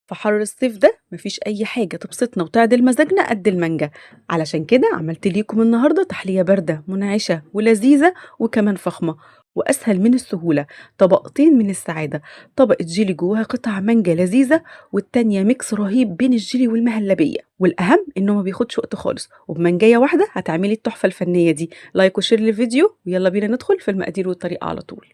في حر الصيف ده مفيش أي حاجة تبسطنا وتعدل مزاجنا قد المانجا. علشان كده عملت ليكم النهاردة تحلية باردة منعشة ولذيذة وكمان فخمة وأسهل من السهولة. طبقتين من السعادة، طبقة جيلي جواها قطع مانجا لذيذة والتانية mix رهيب بين الجيلي والمهلبية، والأهم إنه ما بياخدش وقت خالص، وبمانجاية واحدة هتعملي التحفة الفنية دي. like و share للفيديو، ويلا بينا ندخل في المقادير والطريقة على طول.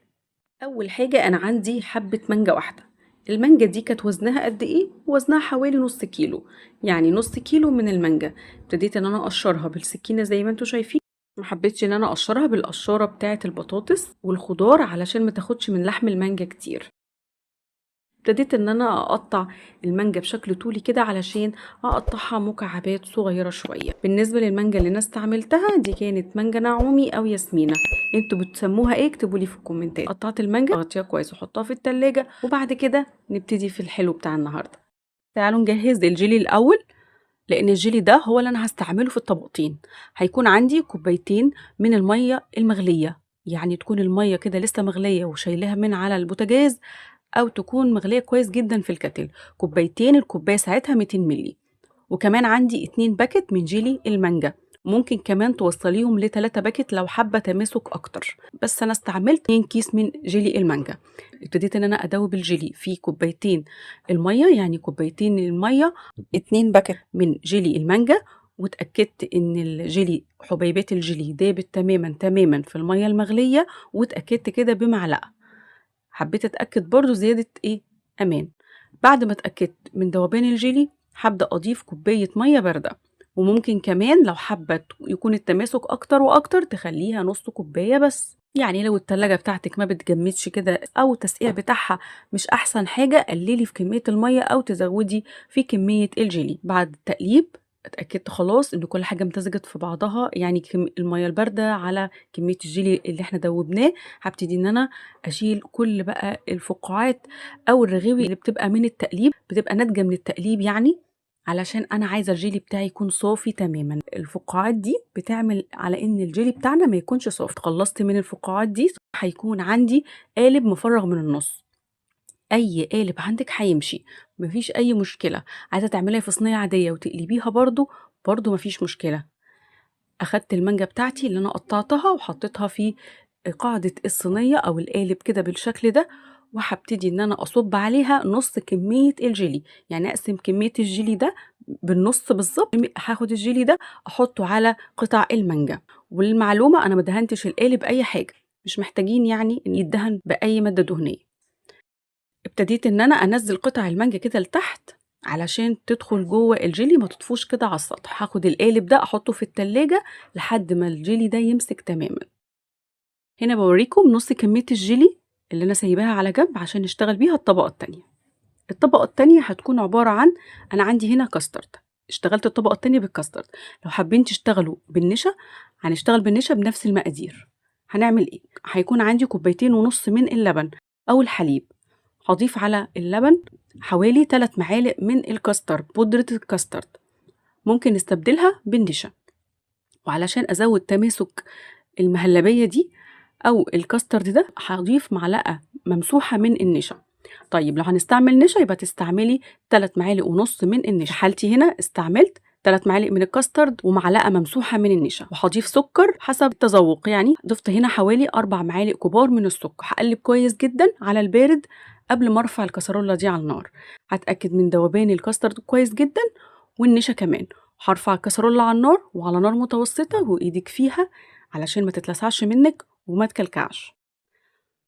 أول حاجة أنا عندي حبة مانجا واحدة. المانجا دي كانت وزنها قد إيه؟ وزنها حوالي نص كيلو، يعني نص كيلو من المانجا. ابتديت إن أنا أقشرها بالسكينة زي ما انتوا شايفين، ما حبيتش إن أنا أقشرها بالقشارة بتاعة البطاطس والخضار علشان ما تاخدش من لحم المانجا كتير. ابتديت إن أنا أقطع المانجا بشكل طولي كده علشان أقطعها مكعبات صغيرة شوية. بالنسبة للمانجا اللي أنا استعملتها دي كانت مانجا نعومي أو ياسمينة، انتوا بتسموها ايه؟ اكتبوا لي في الكومنتات. قطعت المانجا، اغطيها كويس وحطها في التلاجة، وبعد كده نبتدي في الحلو بتاع النهارده. تعالوا نجهز الجيلي الاول، لان الجيلي ده هو اللي انا هستعمله في الطبقتين. هيكون عندي كوبايتين من المية المغليه، يعني تكون المية كده لسه مغليه وشايلاها من على البوتاجاز، او تكون مغليه كويس جدا في ال kettle. كوبايتين، الكوباية ساعتها 200 ملي. وكمان عندي 2 باكت من جيلي المانجا، ممكن كمان توصليهم ل3 باكت لو حابة تماسك اكتر، بس انا استعملت 2 كيس من جيلي المانجا. ابتديت ان انا ادوب الجيلي في كوبايتين المية، يعني كوبايتين المية 2 باكت من جيلي المانجا، واتاكدت ان الجيلي حبيبات الجيلي دابت تماما تماما في المية المغليه، واتاكدت كده بمعلقه. حبيت اتاكد برضو زيادة ايه امان. بعد ما اتاكدت من ذوبان الجيلي هبدا اضيف كوباية مية باردة، وممكن كمان لو حابة يكون التماسك اكتر واكتر تخليها نص كوباية بس. يعني لو التلاجة بتاعتك ما بتجمدش كده او التسقيع بتاعها مش احسن حاجة، قللي في كمية المية او تزودي في كمية الجيلي. بعد التقليب اتاكدت خلاص ان كل حاجة امتزجت في بعضها، يعني المية البارده على كمية الجيلي اللي احنا دوبناه. هبتدي ان انا اشيل كل بقى الفقاعات او الرغاوي اللي بتبقى من التقليب، بتبقى ناتجة من التقليب، يعني علشان انا عايزه الجيلي بتاعي يكون صافي تماما. الفقاعات دي بتعمل على ان الجيلي بتاعنا ما يكونش صافي. خلصت من الفقاعات دي، هيكون عندي قالب مفرغ من النص. اي قالب عندك هيمشي، مفيش اي مشكلة. عايزه تعمليها في صينية عادية وتقلبيها برضو مفيش مشكلة. اخدت المانجا بتاعتي اللي انا قطعتها وحطيتها في قاعدة الصينية او القالب كده بالشكل ده، وهبتدي ان انا اصب عليها نص كمية الجيلي، يعني اقسم كمية الجيلي ده بالنص بالظبط. هاخد الجيلي ده احطه على قطع المانجا. والمعلومه انا ما دهنتش القالب اي حاجة، مش محتاجين يعني ان يدهن باي مادة دهنية. ابتديت ان انا انزل قطع المانجا كده لتحت علشان تدخل جوه الجيلي، ما تطفوش كده على السطح. هاخد القالب ده احطه في التلاجة لحد ما الجيلي ده يمسك تماما. هنا بوريكم نص كمية الجيلي اللي انا سايباها على جنب عشان نشتغل بيها الطبقة التانية. الطبقة التانية هتكون عبارة عن، انا عندي هنا كاسترد، اشتغلت الطبقة التانية بالكاسترد. لو حابين تشتغلوا بالنشا هنشتغل بالنشا بنفس المقادير. هنعمل ايه؟ هيكون عندي كوبايتين ونص من اللبن او الحليب، هضيف على اللبن حوالي 3 معالق من الكاسترد، بودرة الكاسترد، ممكن نستبدلها بالنشا. وعلشان ازود تماسك المهلبية دي او الكاسترد ده هضيف معلقة ممسوحة من النشا. طيب لو هنستعمل نشا يبقى تستعملي 3 معالق ونص من النشا. حالتي هنا استعملت 3 معالق من الكاسترد ومعلقة ممسوحة من النشا، وهضيف سكر حسب التذوق، يعني ضفت هنا حوالي 4 معالق كبار من السكر. هقلب كويس جدا على البارد قبل ما ارفع الكسرولة دي على النار. هتأكد من ذوبان الكاسترد كويس جدا والنشا كمان. هرفع الكسرولة على النار وعلى نار متوسطة وايدك فيها علشان ما تتلسعش منك وما تكلكعش.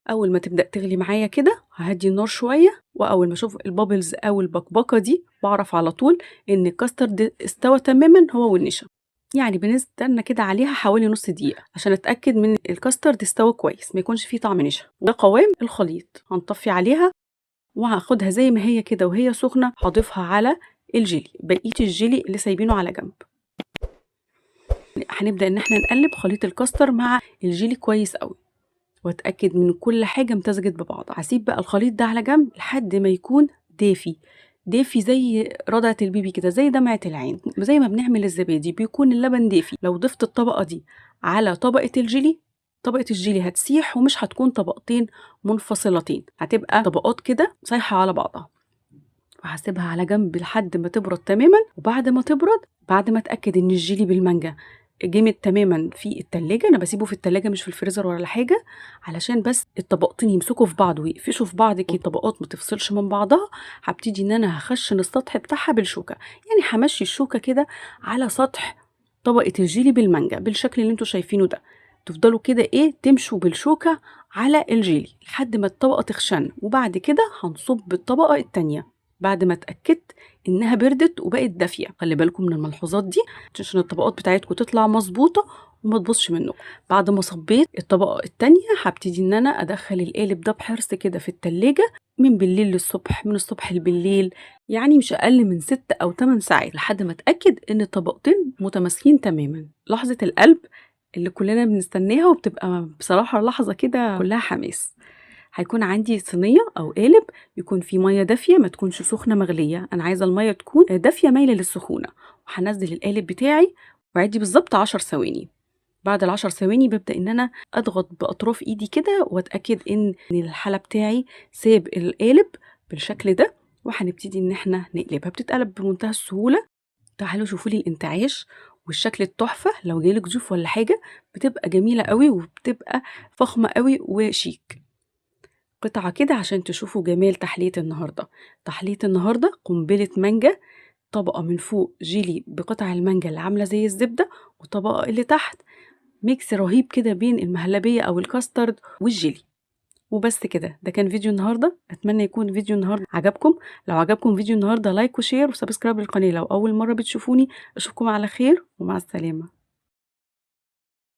اول ما تبدأ تغلي معايا كده ههدي النار شوية، واول ما اشوف ال bubbles او البقبقة دي بعرف على طول ان الكاسترد استوى تماما هو والنشا. يعني بنستنى كده عليها حوالي نص دقيقة عشان اتأكد من الكاسترد استوى كويس، ما يكونش فيه طعم نشا. وده قوام الخليط. هنطفي عليها وهاخدها زي ما هي كده وهي سخنة، هضيفها على الجيلي، بقية الجيلي اللي سايبينه على جنب. هنبدأ ان احنا نقلب خليط الكاستر مع الجيلي كويس قوي، واتأكد من كل حاجة امتزجت ببعضها. هسيب بقى الخليط ده على جنب لحد ما يكون دافي دافي زي رضعة البيبي كده، زي دمعة العين، زي ما بنعمل الزبادي بيكون اللبن دافي. لو ضفت الطبقة دي على طبقة الجيلي، طبقة الجيلي هتسيح ومش هتكون طبقتين منفصلتين، هتبقى طبقات كده سايحة على بعضها. وهسيبها على جنب لحد ما تبرد تماما. وبعد ما تبرد، بعد ما اتاكد ان الجيلي بالمانجا جمد تماما في التلاجة، انا بسيبه في التلاجة مش في الفريزر ولا حاجة، علشان بس الطبقتين يمسكوا في بعض ويقفشوا في بعض كده، الطبقات ما تفصلش من بعضها. هبتدي ان انا هخشن السطح بتاعها بالشوكة، يعني همشي الشوكة كده على سطح طبقة الجيلي بالمانجا بالشكل اللي انتوا شايفينه ده. تفضلوا كده ايه تمشوا بالشوكة على الجيلي لحد ما الطبقة تخشن، وبعد كده هنصب الطبقة التانية بعد ما اتأكدت انها بردت وبقت دافية. خلي بالكم من الملحوظات دي عشان الطبقات بتاعتكم تطلع مظبوطة وما تبوظش منكم. بعد ما صبيت الطبقة التانية هبتدي ان انا ادخل القالب ده بحرص كده في التلاجة من بالليل للصبح، من الصبح لبالليل، يعني مش اقل من 6 او 8 ساعات لحد ما اتأكد ان الطبقتين متماسكين تماما. لحظة القلب اللي كلنا بنستناها وبتبقى بصراحة لحظة كده كلها حماس. هيكون عندي صينية أو قالب يكون فيه مية دافية، ما تكونش سخنة مغلية، أنا عايزة المية تكون دافية مايلة للسخونة. وهنزل القالب بتاعي وعدي بالظبط 10 ثواني. بعد ال10 ثواني ببدأ إن أنا أضغط بأطراف إيدي كده وأتأكد إن الحلة بتاعي ساب القالب بالشكل ده، وهنبتدي إن إحنا نقلبها. بتتقلب بمنتهى السهولة. تعالوا شوفوا لي الانتعاش والشكل التحفة. لو جالك ضيوف ولا حاجة بتبقى جميلة قوي وبتبقى فخمة قوي وشيك. قطعة كده عشان تشوفوا جمال تحلية النهاردة. تحلية النهاردة قنبلة مانجا، طبقة من فوق جيلي بقطع المانجا اللي عاملة زي الزبدة، وطبقة اللي تحت mix رهيب كده بين المهلبية أو الكاسترد والجيلي. وبس كده، ده كان فيديو النهاردة. أتمنى يكون فيديو النهاردة عجبكم. لو عجبكم فيديو النهاردة like و share و subscribe للقناة لو أول مرة بتشوفوني. أشوفكم على خير ومع السلامة.